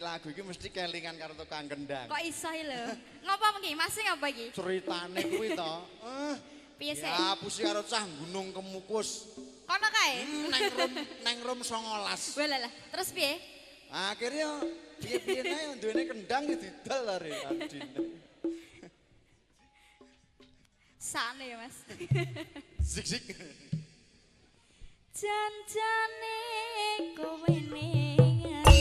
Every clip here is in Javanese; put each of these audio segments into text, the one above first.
nyanyi lagu iki mesti kelingan karo tukang kendang. Kok iso iki lho? Ngopo iki? Mas ngopo iki? Ceritane kuwi to. Piye sih? Ya pusi karo cah Gunung Kemukus. Kono kae? Neng room 19. Walah lah, terus piye? Akhirnya piye-piye nae duwene kendang ya didol lare Ardine. Sane ya, Mas. Zik zik. Janjane kowe ning ati.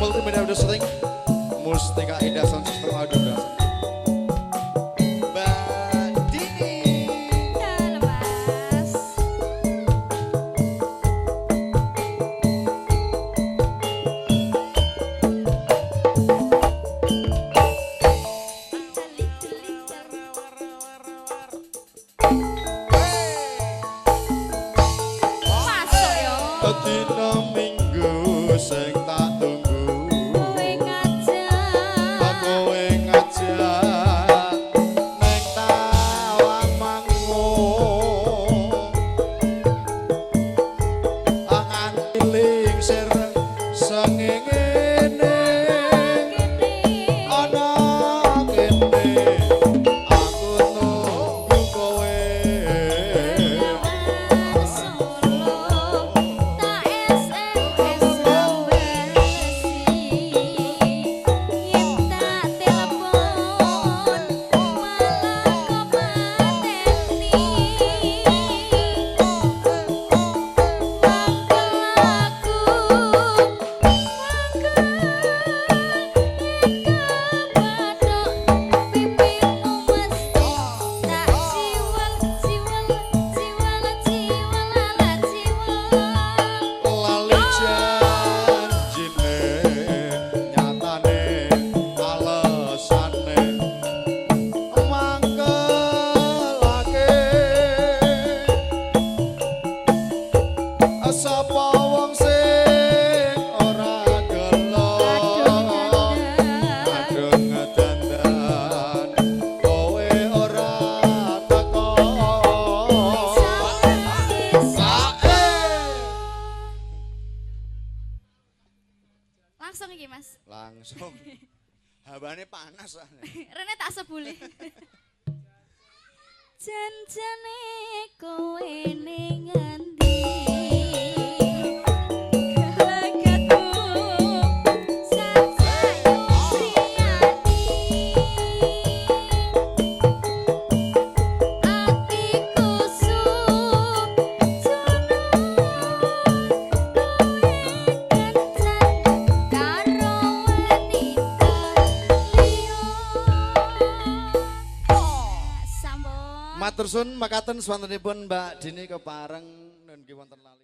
Multimedia udah sering Mustika Indah Sound System Audio Berasa. Mbak Dini. Halo Mas. Masuk yo. Dina Minggu sing tak tunggu. Kowe ngajak. Kowe ngajak neng Tawangmangu. Angan lingsir sengenge ana kene aku nunggu kowe. Solo tak SMS balesi yen tak telepon malah kok pateni mangkel aku mangkel yen kepathok pipimu mesti tak ciwel ciwel ciwel ciwel ala ciwel. Lali janjine nyatane alesane mangkelake sapa wong sing ora gelo Kadung kadung dandan kowe ora teko. Sae. Langsung iki Mas. Langsung. Hawane panas soalnya. Rene tak sebuli. Janjane kowe ning ngendi? Gelagatmu sajayo priyani. Atiku sujono kowe kencan karo wanita liya. Sampun. Matur suwun makaten swantenipun Mbak Dini kepareng nggih wonten lali.